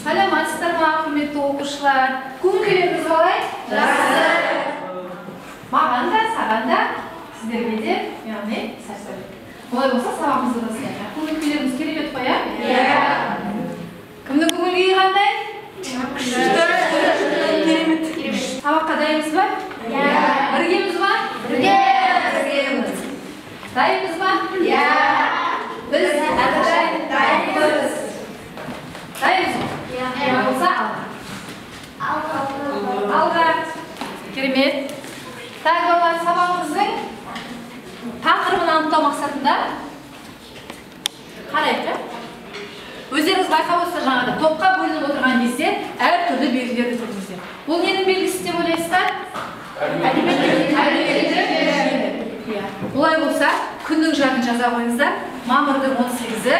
Саламатсыздар ма, құрметті оқушылар? Көңіл күйлеріңіз қалай? Жақсы. Маған да, саған да, сіздерге де, яғни сәт-сәлем. Олай болса сабағымызды бастайық. Көңіл күйлеріңіз керемет қой, иә? Иә. Кімнің көңіл күйі қандай? Күшті. Керемет. Сабаққа дайынбыз ба? Иә. Біргеміз ба? Біргеміз. Дайынбыз ба? Иә. Біз әрқашан дайынбыз. Дайынбыз ба? Олай болса алға. Алға. Керемет. Так, балалар, сабағымыздың тақырыбын анықтау мақсатында қарайық. Өздеріңіз байқап отырсыздар, жаңағыда топқа бөлініп отырған кезде әртүрлі белгілерді көрдіңіздер. Бұл ненің белгісі деп ойлайсыздар? Әлеуметтік желі. Олай болса, күннің жарын жаза қойыңыздар. Мамырдың 18-і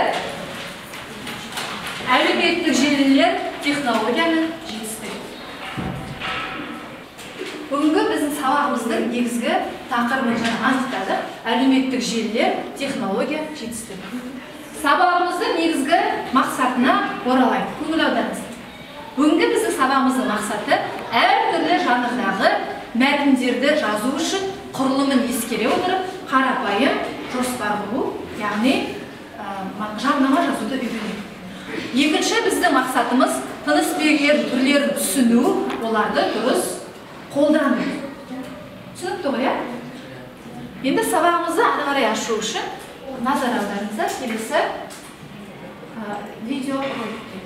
әлеуметтік желілер технологияның жетістігі. Бүгінгі біздің сабағымыздың негізгі тақырыбын жаңа анықтадық. Әлеуметтік желілер технология жетістігі. Сабағымыздың негізгі мақсатына оралайық. Көңіл аударыңыздар. Бүгінгі біздің сабағымыздың мақсаты әртүрлі жанрдағы мәтіндерді жазу үшін құрылымын ескере отырып, қарапайым жоспар құру, яғни жарнама жазуды үйрену. Екінші біздің мақсатымыз тыныс белгілерінің түрлерін түсіну, оларды дұрыс қолдану. Түсінікті ғой, иә? Енді сабағымызды ары қарай ашу үшін назар аударыңыздар келесі видео роликке.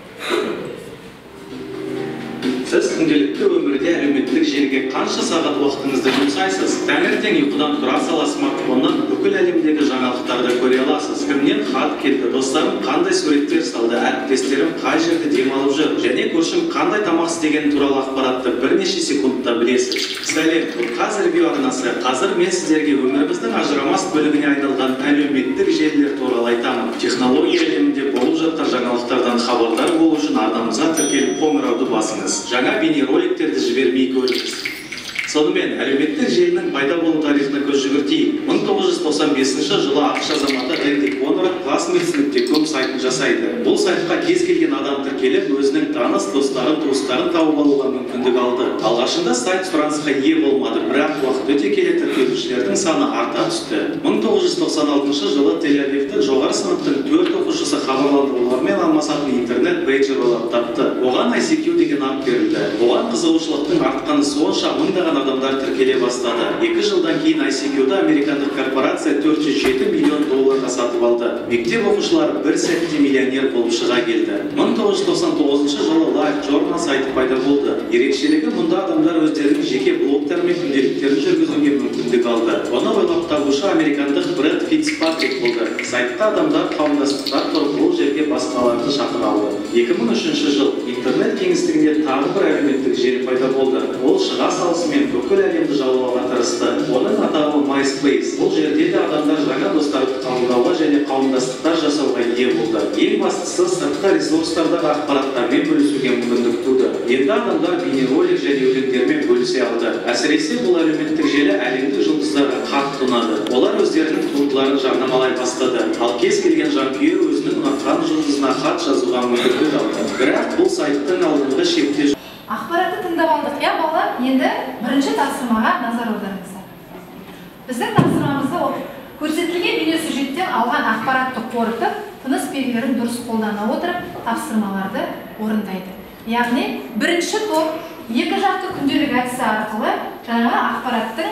Сіз күнделікті өмірде әлеуметтік желіге қанша сағат уақытыңызды жұмсайсыз? Таңертең ұйқыдан тұра сала смартфоннан бүкіл әлемдегі жаңалықтарды көре аласыз. Кімнен хат келді, достарым қандай суреттер салды, әріптестерім қай жерде демалып жүр, және көршім қандай тамақ істегені туралы ақпаратты бірнеше секундта білесіз. Сәлем, бұл Қазревью арнасы. Қазір мен сіздерге өміріміздің ажырамас бөлігіне айналған әлеуметтік желілер туралы айтамын. Технология әлемінде болып жатқан жаңалықтардан хабардар болу үшін арнамызға тіркеліп қоңырауды басыңыз. Жаңа бейнероликтерді жібермей көріңіз. Сонымен, әлеуметтік желінің пайда болу тарихына көз жүгіртейік. 1995 жылы ақш азаматы Рэнди Конрад classmates.com сайтын жасайды. Бұл сайтқа кез келген адам тіркеліп, өзінің таныс, достарын, туыстарын тауып алуға мүмкіндік алды. Алғашында сайт сұранысқа ие болмады, бірақ уақыт өте келе тіркелушілердің саны арта түсті. 1996 жылы Тель-Авивте жоғары сыныптың 4 оқушысы хабарландырулармен алмасатын интернет пейджер ойлап тапты. Оған ICQ деген ат берілді. Оған қызығушылықтың артқаны сонша, мыңдаған адамдар тіркеле бастады. 2 жылдан кейін ICQ-ді американдық корпорация 407 миллион долларға сатып алды. Мектеп оқушылары бір сәтте миллионер болып шыға келді. 1999 жылы Live Journal сайты пайда болды. Ерекшелігі мұнда адамдар өздерінің жеке блогтары мен күнделіктерін жүргізуге мүмкіндік алды. Оны ойлап табушы американдық Брэд Фитцпатрик болды. Сайтта адамдар қауымдастықтар құрып, бұл жерге басқаларды шақыра алды. 2003 жыл интернет кеңістігінде тағы бір әлеуметтік желі пайда болды. Ол шыға салысымен бүкіл әлемді жаулауға тырысты. Оның атауы MySpace. Бұл жерде де адамдар жаңа достарды қабылдауға және қауымдастықтар жасауға ие болды. Ең бастысы, сыртқы ресурстардағы ақпараттармен бөлісуге мүмкіндік туды. Енді адамдар бейнеролик және өлеңдермен бөлісе алды. Әсіресе бұл әлеуметтік желі әлемдік жұлдыздарға қатты ұнады. Олар өздерінің туындыларын жарнамалай бастады. Ал кез келген жанкүйер өзінің ұнатқан жұлдызына хат жазуға мүмкіндік алды. Бірақ бұл сайттың алдыңғы шепте. Ақпаратты тыңдап алдық, иә, балалар? Енді бірінші тапсырмаға назар аударыңыздар. Біздің тапсырмамызда көрсетілген бейнесюжеттен алған ақпаратты қорытып, тыныс белгілерін дұрыс қолдана отырып, тапсырмаларды орындайды. Яғни, бірінші топ екі жақты күнделік әдісі арқылы жаңағы ақпараттың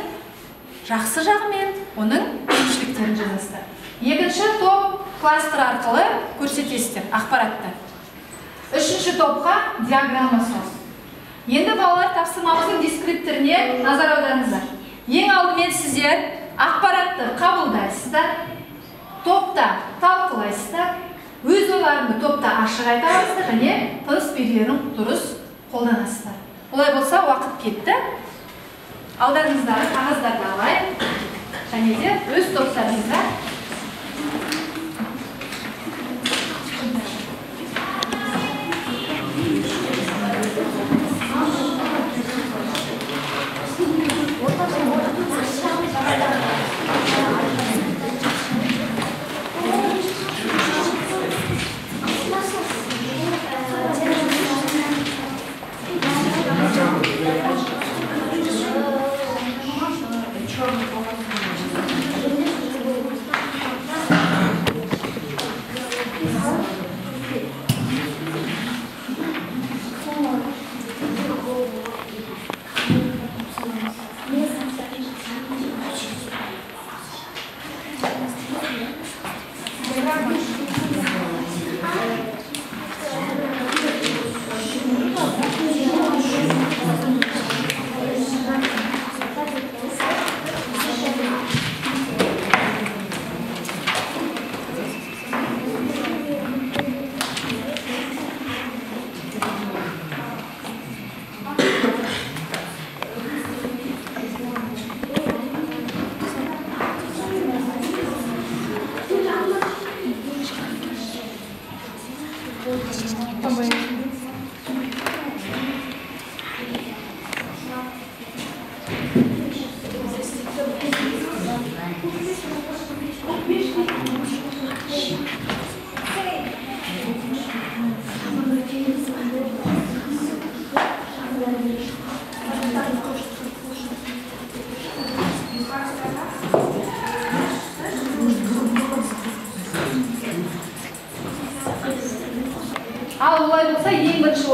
жақсы жағы мен оның кемшіліктерін жазасыздар. Екінші топ кластер арқылы көрсетесіздер ақпаратты. Үшінші топқа диаграмма саласыз. Енді балалар, тапсырмамыздың дескрипторіне назар аударыңыздар. Ең алдымен сіздер ақпаратты қабылдайсыздар, топта талқылайсыздар, өз ойларыңды топта ашық айта аласыздар және тыныс белгілерін дұрыс қолданасыздар. Олай болса, уақыт кетті. Алдарыңыздағы қағаздарды алайық және де өз топтарыңызда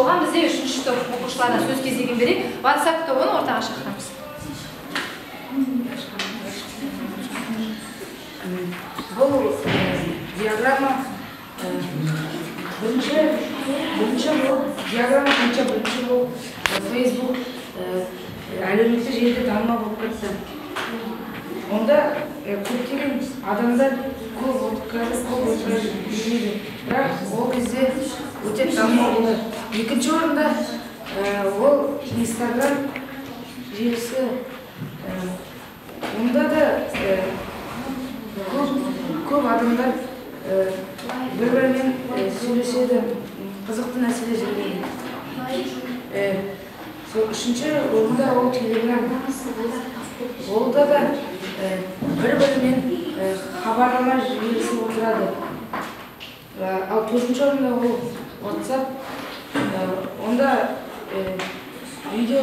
болған бізде үшінші топ оқушыларына сөз кезегін берейік. WhatsApp тобын ортаға шақырамыз. Бұл диаграмма бірінші бұл диаграмма бойынша бірінші бұл Facebook әлеуметтік желіде танымал болып кетті. Онда көптеген адамдар көп отыра жүрмейді. Бірақ ол кезде өте танымал болды. Екінші орында ол Instagram желісі. Онда да көп адамдар бір-бірімен сөйлеседі, қызықты нәрселер жібереді. Сол үшінші орында ол Telegram. Олда да бір-бірімен хабарлама жіберісіп отырады. Ал төртінші орында ол WhatsApp. Онда видео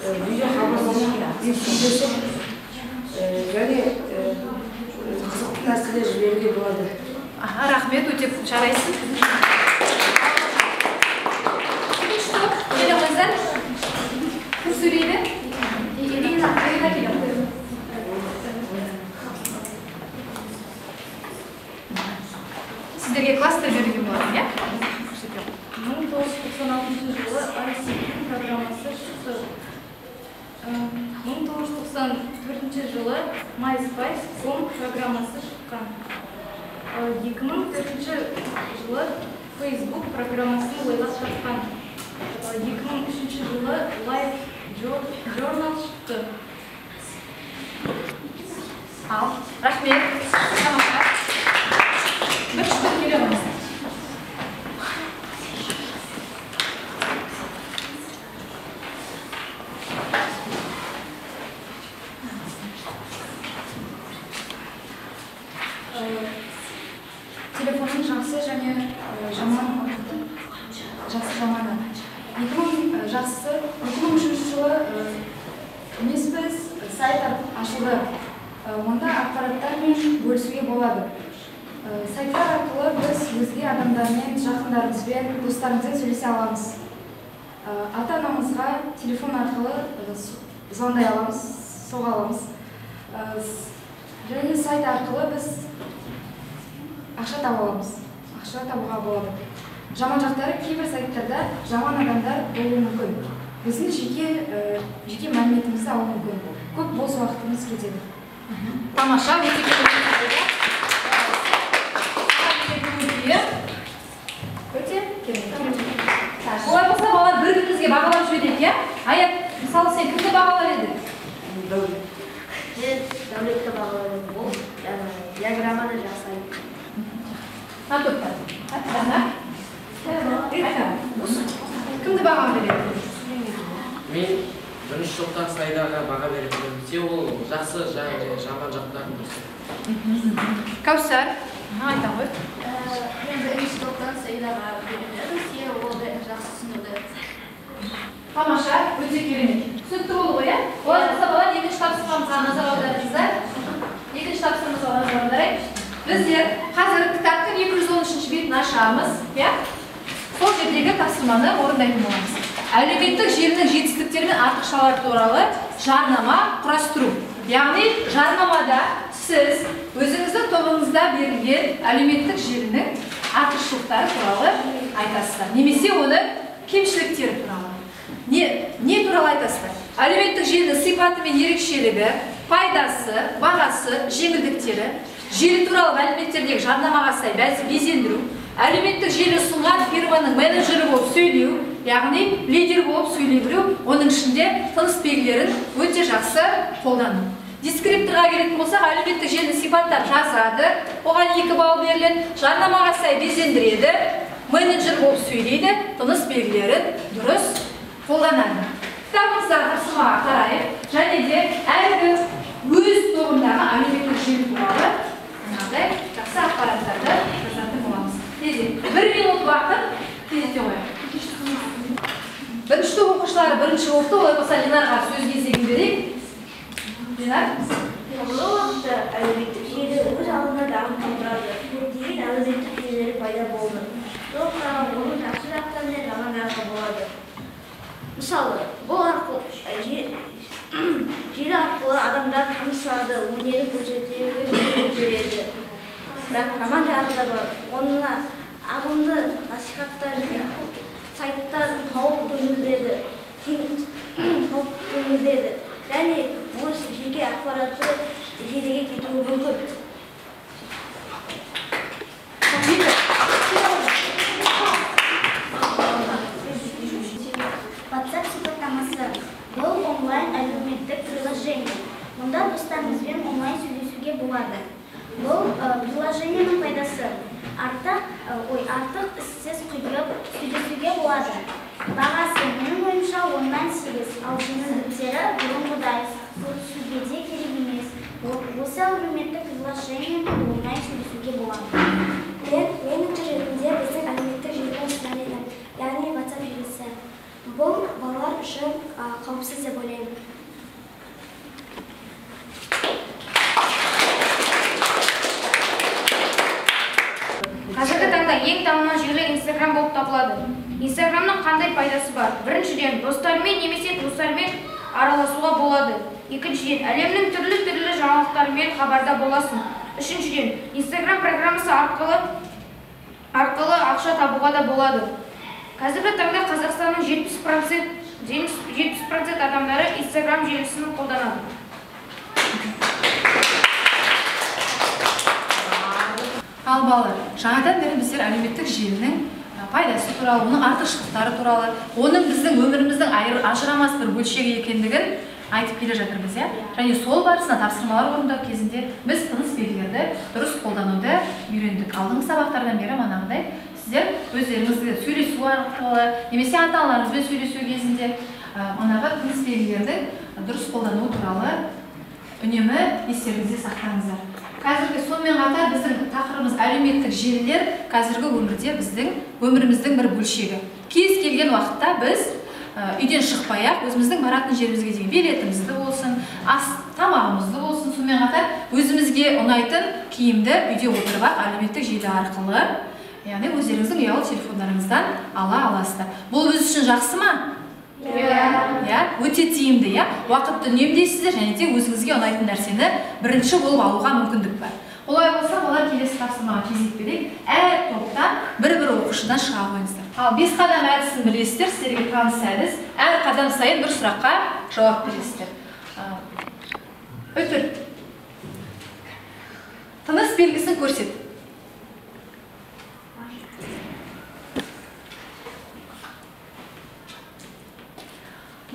хабарлама сөйлесіп және қызықты нәрселер жіберуге болады. Рахмет, өте жарайсың. Екінші топ, келе қойыңыздар. Кім сөйлейді? Ирина, Ирина келе қой. Сіздерге класстар беруге болады, иә? 1996 жылы ICQ программасы шықты. 1994 жылы MySpace.com программасы шыққан. 2004 жылы Facebook программасын ойлап тапқан. 2003 жылы Live Journal шықты. Ал, рахмет. Тамаша. Бірінші топ келе қойыңыздар. Телефонның жақсы және жаман, жақсы жаманы. 2003 жылы MySpace сайт ашылды. Онда ақпараттармен бөлісуге болады. Сайттар арқылы біз өзге адамдармен, жақындарымызбен, достарымызбен сөйлесе аламыз. Ата-анамызға телефон арқылы звондай аламыз, соға аламыз. Және сайт арқылы біз ақша таба аламыз. Ақша табуға болады. Жаман жақтары кейбір сайттарда жаман адамдар болуы мүмкін. Біздің жеке мәліметімізді алуы мүмкін. Көп бос уақытымыз кетеді. Тамаша, өте керемет. Өте керемет. Олай болса, балалар бір-бірімізге бағалап жіберейік, иә? Аят, мысалы сен кімді бағалар едің? Дәулет. Мен Дәулетті бағалар едім. Ол диаграмманы жақсы айтты. Мына топтар. Кімді баға береді? Мен бірінші топтан Сайдаға баға беремін. Ол жақсы және жаман жақтарын көрсетеді. Кәусар, айта ғой. Мен бірінші топтан Сайдаға беремін. Себебі ол жақсы түсіндірді. Тамаша, өте керемет. Түсінікті болды ғой, иә? Олай болса, балалар, екінші тапсырмамызға назар аударыңыздар. Екінші тапсырмамызға назар аударайық. Біздер қазір кітаптың 213-ші бетін ашамыз, иә? Сол жердегі тапсырманы орындайтын боламыз. Әлеуметтік желінің жетістіктері мен артықшалары туралы жарнама құрастыру. Яғни жарнамада сіз өзіңіздің тобыңызда берілген әлеуметтік желінің артықшылықтары туралы айтасыздар. Немесе оның кемшіліктері туралы. Не туралы айтасыздар? Әлеуметтік желінің сипаты мен ерекшелігі, пайдасы, бағасы, жеңілдіктері, желі туралы мәліметтердегі жарнамаға сай безендіру, әлеуметтік желі ұсынған фирманың менеджері болып сөйлеу, яғни лидер болып сөйлей білу, оның ішінде тыныс белгілерін өте жақсы қолдану. Дескрипторға келетін болсақ, әлеуметтік желіні сипаттап жазады, оған 2 балл беріледі, жарнамаға сай безендіреді, менеджер болып сөйлейді, тыныс белгілерін дұрыс қолданады. Кітабымыздағы тапсырмаға қарайық, және де әрбір өз тобындағы әлеуметтік желі туралы мынадай жақсы ақпараттарды жазатын боламыз. Кезек 1 минут уақыт, кезекте қояйық. Бірінші топ оқушылары бірінші болыпты, олай болса Ленарға сөз кезегін берейік. Ленар? Қазіргі уақытта әлеуметтік желі өз алдына дамып отырады. Көптеген әлеуметтік желілер пайда болды. Сол құралы оның жақсы жақтары мен жаман жағы болады. Мысалы, бұл арқылы желі арқылы адамдар танысады, өнерін көрсетеді, көреді. Бірақ жаман жағы да бар. Онына ағымды насихаттар және сайттар қауіп төндіреді. Және өз жеке ақпараты желіге кетуі мүмкін. WhatsApp сипаттамасы. Бұл онлайн әлеуметтік приложение. Мұнда достарыңызбен онлайн сөйлесуге болады. Бұл приложениенің пайдасы. Артық іссіз құйып сөйлесуге болады. Бағасы менің ойымша 10-нан 8, ал жеңілдіктері бұрынғыдай, көрісуге де керек емес. Осы әлеуметтік приложениемен онлайн сөйлесуге болады. Мен менеджер ретінде біздің әлеуметтік желіні ұсынар едім, яғни WhatsApp желісі. Бұл балалар үшін қауіпсіз деп ойлаймын. Қазіргі таңда ең танымал желі Инстаграм болып табылады. Инстаграмның қандай пайдасы бар? Біріншіден, достармен немесе туыстармен араласуға болады. Екіншіден, әлемнің түрлі-түрлі жаңалықтарымен хабарда боласың. Үшіншіден, Инстаграм программасы арқылы ақша табуға да болады. Қазіргі таңда Қазақстанның 70% адамдары Инстаграм желісін қолданады. Ал балалар, жаңадан бері біздер әлеуметтік желінің пайдасы туралы, оның артықшылықтары туралы, оның біздің өміріміздің ажырамас бір бөлшегі екендігін айтып келе жатырмыз, иә? Және сол барысында тапсырмалар орындау кезінде біз тыныс белгілерді дұрыс қолдануды үйрендік. Алдыңғы сабақтардан бері манағыдай сіздер өздеріңізді сөйлесу арқылы немесе ата-аналарыңызбен сөйлесу кезінде манағы тыныс белгілердің дұрыс қолдану туралы үнемі естеріңізде сақтаңыздар. Қазіргі сонымен қатар біздің тақырыбымыз әлеуметтік желілер қазіргі өмірде біздің өміріміздің бір бөлшегі. Кез келген уақытта біз үйден шықпай-ақ өзіміздің баратын жерімізге деген билетімізді болсын, ас тамағымызды болсын, сонымен қатар өзімізге ұнайтын киімді үйде отырып-ақ әлеуметтік желі арқылы, яғни өздеріңіздің ұялы телефондарыңыздан ала аласыздар. Бұл біз үшін жақсы ма? Иә, өте тиімді, иә? Уақытты үнемдейсіздер және де өзіңізге ұнайтын нәрсені бірінші болып алуға мүмкіндік бар. Олай болса, олар келесі тапсырмаға кезек берейік. Әр топтан бір-бір оқушыдан шыға қойыңыздар. Ал 5 қадам әдісін білесіздер, сіздерге таныс әдіс. Әр қадам сайын бір сұраққа жауап бересіздер. Өтір. Тыныс белгісін көрсет.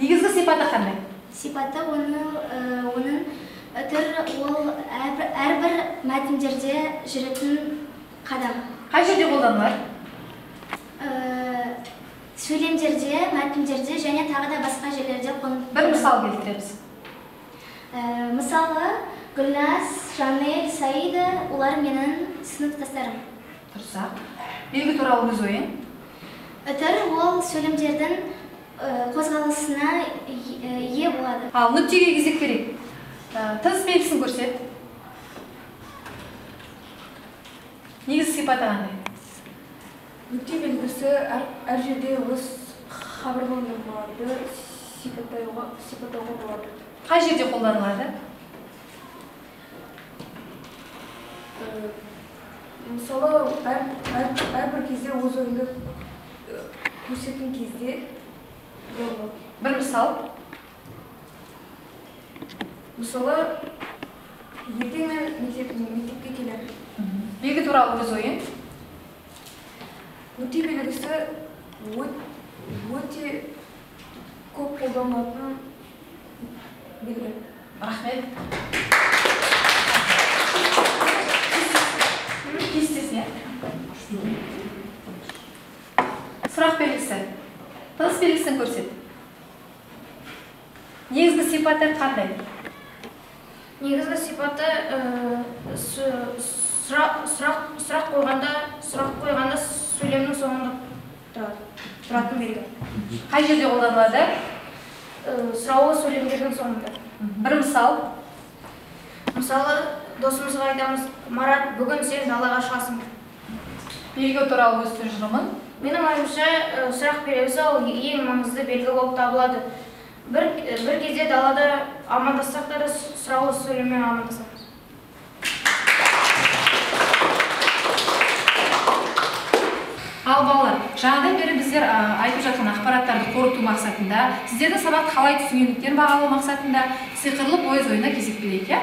Негізгі сипаты қандай? Сипаты оның үтір, ол әрбір мәтіндерде жүретін қадам. Қай жерде қолданылады? Сөйлемдерде, мәтіндерде және тағы да басқа жерлерде қолданылады. Бір мысал келтіреміз. Мысалы, Гүлназ, Жанель, Саида, олар менің сыныптастарым. Дұрыс-ақ. Белгі туралы өз ойың? Үтір ол сөйлемдердің қозғалысына ие болады. Ал нүктеге кезек берейік. Тыныс белгісін көрсет. Негізгі сипаты қандай? Нүкте белгісі әр жерде өз хабарландыруларды сипаттауға болады. Қай жерде қолданылады? Мысалы, әрбір кезде өз ойыңды көрсеткен кезде. Бір мысал. Мысалы, ертең мен мектепке келемін. Белгі туралы өз ойың? Нүкте белгісі өте көп қолданылатын белгі. Рахмет. Кестесіне. Сұрақ белгісі. Тыныс белгісін көрсет. Негізгі сипаты қандай? Негізгі сипаты сұрақ қойғанда сөйлемнің соңында тұратын белгі. Қай жерде қолданылады? Сұраулы сөйлемдердің соңында. Бір мысал. Мысалы, досымызға айтамыз, Марат, бүгін сен далаға шығасың. Белгі туралы өз тұжырымын. Менің ойымша, сұрақ белгісі ол ең маңызды белгі болып табылады. Бір кезде далада амандассақ та сұраулы сөйлеммен амандасамыз. Ал балалар, жаңадан бері біздер айтып жатқан ақпараттарды қорыту мақсатында, сіздердің сабақты қалай түсінгендіктерін бағалау мақсатында сиқырлы пойыз ойынына кезек берейік, иә?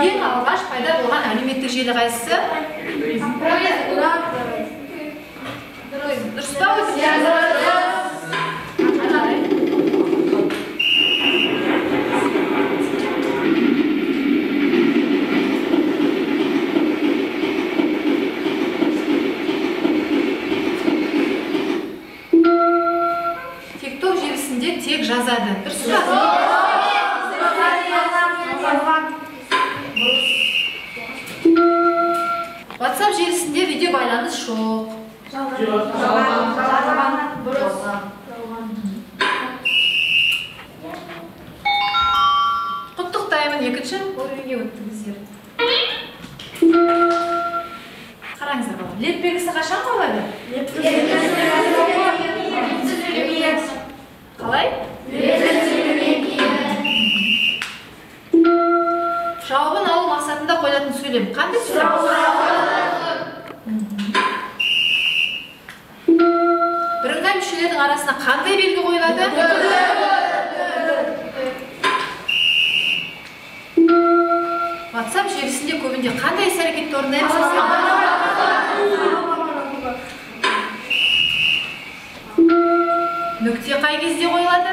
Ең алғаш пайда болған әлеуметтік желі қайсысы? Дұрыс па? TikTok желісінде тек жазады. Дұрыс па? WhatsApp желісінде видео байланыс жоқ. Құттықтаймын, екінші уровеньге өттіңіздер. Қараңыздар, балалар, леп белгісі қашан қойылады? Қалай? Жауабын алу мақсатында қойылатын сөйлем. Қандай сөйлем? Бірыңғай мүшелердің арасына қандай белгі қойылады? WhatsApp желісінде көбінде қандай іс-әрекетті орындаймыз? Нүкте қай кезде қойылады?